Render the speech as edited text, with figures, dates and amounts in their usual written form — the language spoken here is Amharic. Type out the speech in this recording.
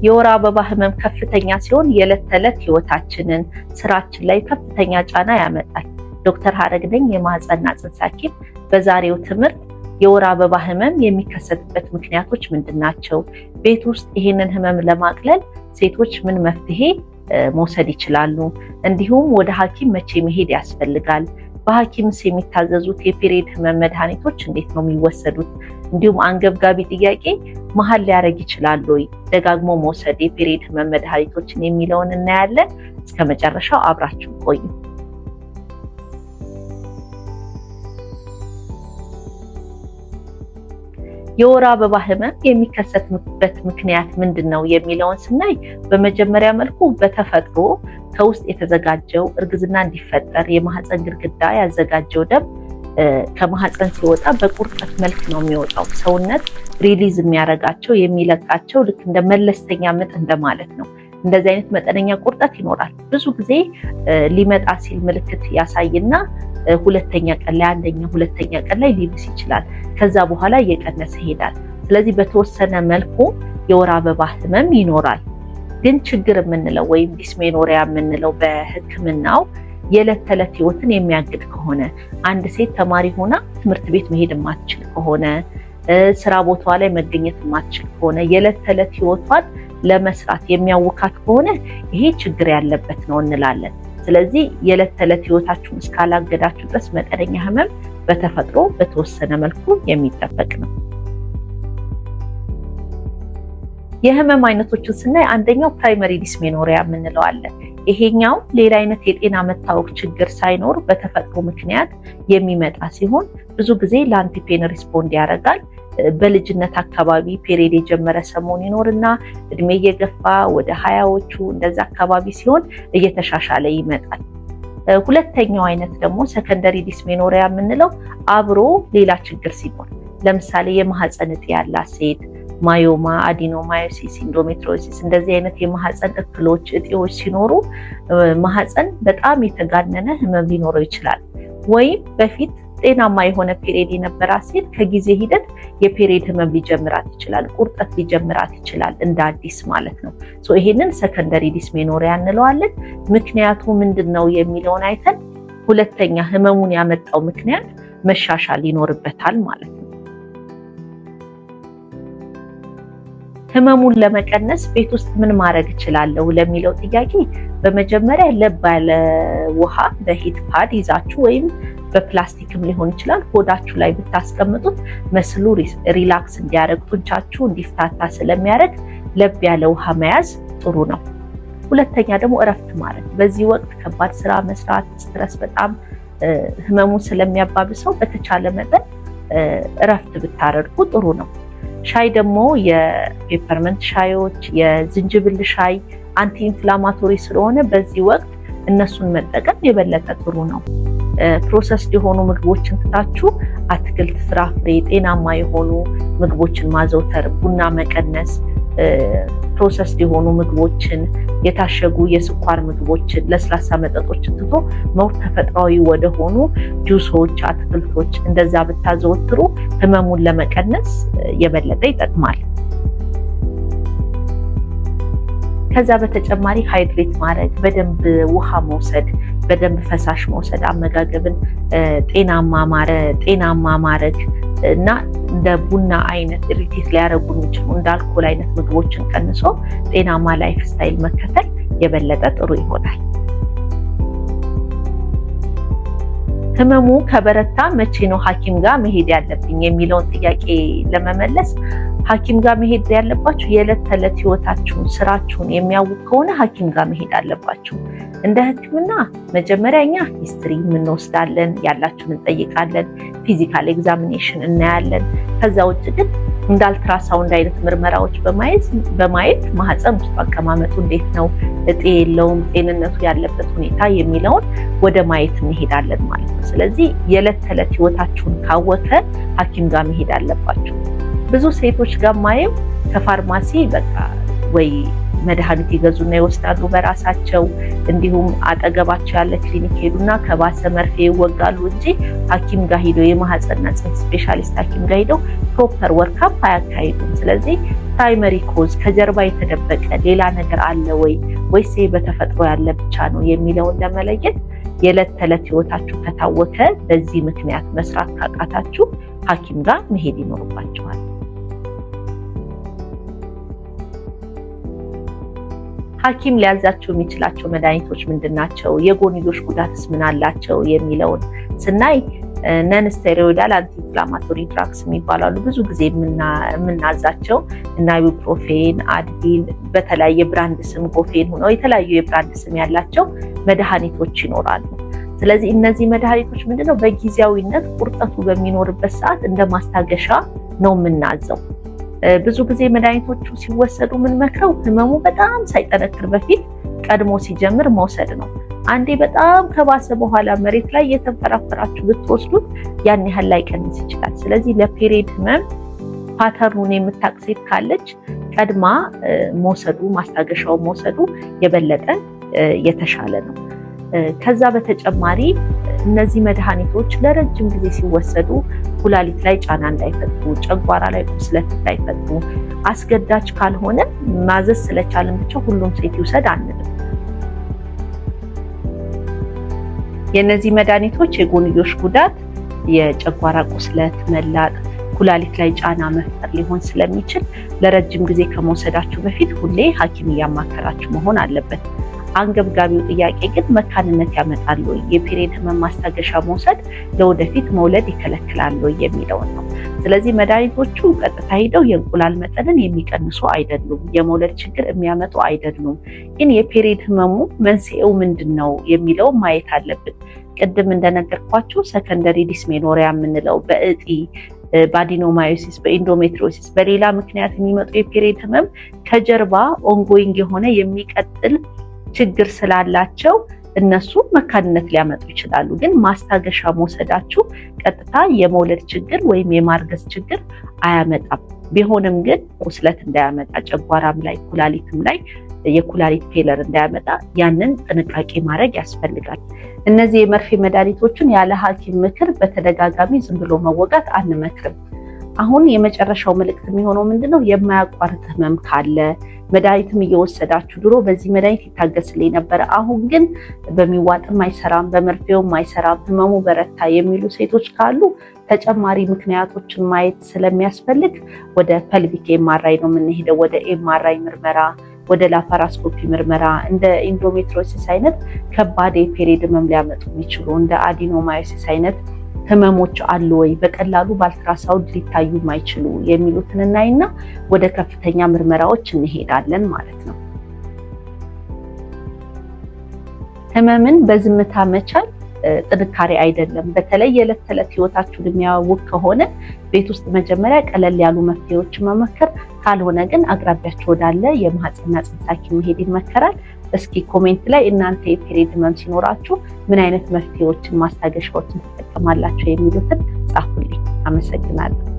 የወር አበባ ህመም ከፍተኛ ሲሆን የዕለት ተዕለት ህይወታችንን፣ ስራችን ላይ ከፍተኛ ጫና ያመጣል። ዶክተር ሀረግ ነኝ፣ የማህፀንና ጽንስ ሐኪም። በዛሬው ትምህርት የወር አበባ ህመም የሚከሰትበት ምክንያቶች ምንድን ናቸው? ቤት ውስጥ ይሄንን ህመም ለማቅለል ሴቶች ምን መፍትሄ መውሰድ ይችላሉ? እንዲሁም ወደ ሐኪም መቼ መሄድ ያስፈልጋል? በሐኪምስ የሚታዘዙት የ period ህመም መድኃኒቶች እንዴት ነው የሚወሰዱት? እንዲሁም አንገብጋቢ ጥያቄ፣ መሀል ሊያደርግ ይችላል ወይ ደጋግሞ መውሰድ የ period ህመም መድኃኒቶችን የሚለውን እናያለን። እስከ መጨረሻው አብራችሁ ቆዩ። የወር አበባ ህመም የሚከሰትበት ምክንያት ምንድን ነው የሚለውን ስናይ፣ በመጀመሪያ መልኩ በተፈጥሮ ከውስጥ የተዘጋጀው፣ እርግዝና እንዲፈጠር የማህፀን ግድግዳ ያዘጋጀው ደም ከማህፀን ሲወጣ በቁርጠት መልክ ነው የሚወጣው። ሰውነት release የሚያደርጋቸው፣ የሚለቃቸው ልክ እንደ መለስተኛ ምጥ እንደማለት ነው። እንደዚህ አይነት መጠነኛ ቁርጠት ይኖራል። ብዙ ጊዜ ሊመጣ ሲል ምልክት ያሳይና ሁለተኛ ቀን ላይ፣ አንደኛ ሁለተኛ ቀን ላይ ሊብስ ይችላል። ከዛ በኋላ እየቀነሰ ይሄዳል። ስለዚህ በተወሰነ መልኩ የወር አበባ ህመም ይኖራል። ግን ችግር የምንለው ወይም dysmenorrhea የምንለው በሕክምናው የዕለት ተዕለት ህይወትን የሚያግድ ከሆነ፣ አንድ ሴት ተማሪ ሆና ትምህርት ቤት መሄድ የማትችል ከሆነ፣ ስራ ቦታዋ ላይ መገኘት የማትችል ከሆነ፣ የዕለት ተዕለት ህይወቷን ለመስራት የሚያውካት ከሆነ ይሄ ችግር ያለበት ነው እንላለን። ስለዚህ የዕለት ተዕለት ህይወታችሁን እስካላገዳችሁ ድረስ መጠነኛ ህመም በተፈጥሮ በተወሰነ መልኩ የሚጠበቅ ነው። የህመም አይነቶችን ስናይ አንደኛው primary dysmenorrhea የምንለው አለ። ይሄኛው ሌላ አይነት የጤና መታወክ ችግር ሳይኖር በተፈጥሮ ምክንያት የሚመጣ ሲሆን ብዙ ጊዜ ለ anti-pain respond ያደርጋል። በልጅነት አካባቢ period የጀመረ ሰሞን ይኖርና እድሜ እየገፋ ወደ 20ዎቹ እንደዛ አካባቢ ሲሆን እየተሻሻለ ይመጣል። ሁለተኛው አይነት ደግሞ secondary dysmenorrhea የምንለው አብሮ ሌላ ችግር ሲኖር፣ ለምሳሌ የማህፀን እጢ ያላት ሴት፣ myoma፣ adenomyosis፣ endometriosis፣ እንደዚህ አይነት የማህፀን እክሎች፣ እጢዎች ሲኖሩ ማህፀን በጣም የተጋነነ ህመም ሊኖረው ይችላል። ወይም በፊት ጤናማ የሆነ period የነበራት ሴት ከጊዜ ሂደት የ period ህመም ሊጀምራት ይችላል፣ ቁርጠት ሊጀምራት ይችላል፣ እንደ አዲስ ማለት ነው። ይሄንን secondary dysmenorrhea እንለዋለን። ምክንያቱ ምንድን ነው የሚለውን አይተን ሁለተኛ ህመሙን ያመጣው ምክንያት መሻሻል ይኖርበታል ማለት ነው። ህመሙን ለመቀነስ ቤት ውስጥ ምን ማድረግ እችላለሁ ለሚለው ጥያቄ፣ በመጀመሪያ ለብ ያለ ውሃ በ heat pad ይዛችሁ ወይም በፕላስቲክም ሊሆን ይችላል ሆዳችሁ ላይ ብታስቀምጡት muscle ኡ relax እንዲያደርግ፣ ጡንቻችሁ እንዲፍታታ ስለሚያደርግ ለብ ያለ ውሃ መያዝ ጥሩ ነው። ሁለተኛ ደግሞ እረፍት ማድረግ። በዚህ ወቅት ከባድ ስራ መስራት፣ stress በጣም ህመሙን ስለሚያባብሰው በተቻለ መጠን እረፍት ብታደርጉ ጥሩ ነው። ሻይ ደግሞ የ peppermint ሻዮች፣ የዝንጅብል ሻይ anti inflammatory ስለሆነ በዚህ ወቅት እነሱን መጠቀም የበለጠ ጥሩ ነው። Processed የሆኑ ምግቦችን ትታችሁ አትክልት፣ ፍራፍሬ፣ ጤናማ የሆኑ ምግቦችን ማዘውተር፣ ቡና መቀነስ፣ processed የሆኑ ምግቦችን፣ የታሸጉ የስኳር ምግቦችን፣ ለስላሳ መጠጦችን ትቶ more ተፈጥሯዊ ወደሆኑ ጁሶች፣ አትክልቶች እንደዛ ብታዘወትሩ ህመሙን ለመቀነስ የበለጠ ይጠቅማል። ከዛ በተጨማሪ hydrate ማድረግ፣ በደንብ ውሃ መውሰድ፣ በደንብ ፈሳሽ መውሰድ፣ አመጋገብን ጤናማ ማድረግ እና እንደ ቡና አይነት irritate ሊያደርጉ የሚችሉ እንደ አልኮል አይነት ምግቦችን ቀንሶ ጤናማ lifestyle መከተል የበለጠ ጥሩ ይሆናል። ህመሙ ከበረታ መቼ ነው ሐኪም ጋር መሄድ ያለብኝ የሚለውን ጥያቄ ለመመለስ፣ ሐኪም ጋር መሄድ ያለባችሁ የዕለት ተዕለት ህይወታችሁን፣ ስራችሁን የሚያውክ ከሆነ ሐኪም ጋር መሄድ አለባችሁ። እንደ ሕክምና መጀመሪያ እኛ history እንወስዳለን፣ ያላችሁን እንጠይቃለን፣ physical examination እናያለን። ከዛ ውጭ ግን እንደ አልትራሳውንድ አይነት ምርመራዎች በማየት ማህፀን ውስጡ አቀማመጡ እንዴት ነው፣ እጢ የለውም፣ ጤንነቱ ያለበት ሁኔታ የሚለውን ወደ ማየት እንሄዳለን ማለት ነው። ስለዚህ የዕለት ተዕለት ህይወታችሁን ካወከ ሐኪም ጋር መሄድ አለባችሁ። ብዙ ሴቶች ጋር ማየው ከፋርማሲ በቃ ወይ መድኃኒት ይገዙና ይወስዳሉ በራሳቸው፣ እንዲሁም አጠገባቸው ያለ ክሊኒክ ሄዱና ከባሰ መርፌ ይወጋሉ እንጂ ሐኪም ጋር ሄደው፣ የማህፀንና ጽንስ specialist ሐኪም ጋር ሄደው proper workup አያካሂዱም። ስለዚህ Primary cause ከጀርባ የተደበቀ ሌላ ነገር አለ ወይ ወይስ ይሄ በተፈጥሮ ያለ ብቻ ነው የሚለውን ለመለየት የዕለት ተዕለት ህይወታችሁ ከታወከ፣ በዚህ ምክንያት መስራት ካቃታችሁ ሐኪም ጋር መሄድ ይኖርባችኋል። ሐኪም ሊያዛቸው የሚችላቸው መድኃኒቶች ምንድን ናቸው? የጎንዮሽ ጉዳትስ ምን አላቸው? የሚለውን ስናይ non steroidal anti inflammatory drugs የሚባሉ አሉ። ብዙ ጊዜ የምናዛቸው እና ibuprofen፣ Advil በተለያየ brand ስም Gofen ሆነው የተለያዩ የ brand ስም ያላቸው መድኃኒቶች ይኖራሉ። ስለዚህ እነዚህ መድኃኒቶች ምንድነው በጊዜያዊነት ቁርጠቱ በሚኖርበት ሰዓት እንደ ማስታገሻ ነው የምናዘው። ብዙ ጊዜ መድኃኒቶቹ ሲወሰዱ የምንመክረው ህመሙ በጣም ሳይጠነክር በፊት ቀድሞ ሲጀምር መውሰድ ነው። አንዴ በጣም ከባሰ በኋላ መሬት ላይ እየተንፈራፈራችሁ ብትወስዱት ያን ያህል ላይቀንስ ይችላል። ስለዚህ ለ period ህመም pattern ኡን የምታውቅ ሴት ካለች ቀድማ መውሰዱ፣ ማስታገሻው መውሰዱ የበለጠ የተሻለ ነው። ከዛ በተጨማሪ እነዚህ መድኃኒቶች ለረጅም ጊዜ ሲወሰዱ ኩላሊት ላይ ጫና እንዳይፈጥሩ፣ ጨጓራ ላይ ቁስለት እንዳይፈጥሩ አስገዳጅ ካልሆነ ማዘዝ ስለቻልን ብቻ ሁሉም ሴት ይውሰድ አንልም። የእነዚህ መድኃኒቶች የጎንዮሽ ጉዳት የጨጓራ ቁስለት፣ መላጥ፣ ኩላሊት ላይ ጫና መፍጠር ሊሆን ስለሚችል ለረጅም ጊዜ ከመውሰዳችሁ በፊት ሁሌ ሐኪም እያማከራችሁ መሆን አለበት። አንገብጋቢው ጥያቄ ግን መካንነት ያመጣል ወይ፣ የ period ህመም ማስታገሻ መውሰድ ለወደፊት መውለድ ይከለክላል ወይ የሚለውን ነው። ስለዚህ መድኃኒቶቹ ቀጥታ ሂደው የእንቁላል መጠንን የሚቀንሱ አይደሉም፣ የመውለድ ችግር የሚያመጡ አይደሉም። ግን የ period ህመሙ መንስኤው ምንድን ነው የሚለው ማየት አለብን። ቅድም እንደነገርኳችሁ secondary dysmenorrhea የምንለው በእጢ፣ በ adenomyosis፣ በ endometriosis፣ በሌላ ምክንያት የሚመጡ የ period ህመም ከጀርባ ongoing የሆነ የሚቀጥል ችግር ስላላቸው እነሱ መካንነት ሊያመጡ ይችላሉ። ግን ማስታገሻ መውሰዳችሁ ቀጥታ የመውለድ ችግር ወይም የማርገዝ ችግር አያመጣም። ቢሆንም ግን ቁስለት እንዳያመጣ፣ ጨጓራም ላይ ኩላሊትም ላይ የኩላሊት failure እንዳያመጣ ያንን ጥንቃቄ ማድረግ ያስፈልጋል። እነዚህ የመርፌ መድኃኒቶችን ያለ ሐኪም ምክር በተደጋጋሚ ዝም ብሎ መወጋት አንመክርም። አሁን የመጨረሻው መልእክት የሚሆነው ምንድነው? የማያቋርጥ ህመም ካለ፣ መድኃኒትም እየወሰዳችሁ ድሮ በዚህ መድኃኒት ይታገስልኝ ነበረ፣ አሁን ግን በሚዋጥም አይሰራም፣ በመርፌውም አይሰራም፣ ህመሙ በረታ የሚሉ ሴቶች ካሉ ተጨማሪ ምክንያቶችን ማየት ስለሚያስፈልግ ወደ pelvic MRI ነው የምንሄደው። ወደ MRI ምርመራ፣ ወደ laparoscopy ምርመራ፣ እንደ endometriosis አይነት ከባድ የ period ህመም ሊያመጡ የሚችሉ እንደ adenomyosis አይነት ህመሞች አሉ ወይ፣ በቀላሉ በአልትራሳውንድ ሊታዩ የማይችሉ የሚሉትን እናይና ወደ ከፍተኛ ምርመራዎች እንሄዳለን ማለት ነው። ህመምን በዝምታ መቻል ጥንካሬ አይደለም። በተለይ የዕለት ተዕለት ህይወታችሁን የሚያውክ ከሆነ ቤት ውስጥ መጀመሪያ ቀለል ያሉ መፍትሄዎችን መመከር፣ ካልሆነ ግን አቅራቢያችሁ ወዳለ የማህፀንና ጽንስ ሐኪም መሄድ ይመከራል። እስኪ comment ላይ እናንተ የ period ህመም ሲኖራችሁ ምን አይነት መፍትሄዎችን፣ ማስታገሻዎችን ትጠቀማላችሁ የሚሉትን ጻፉልኝ። አመሰግናለሁ።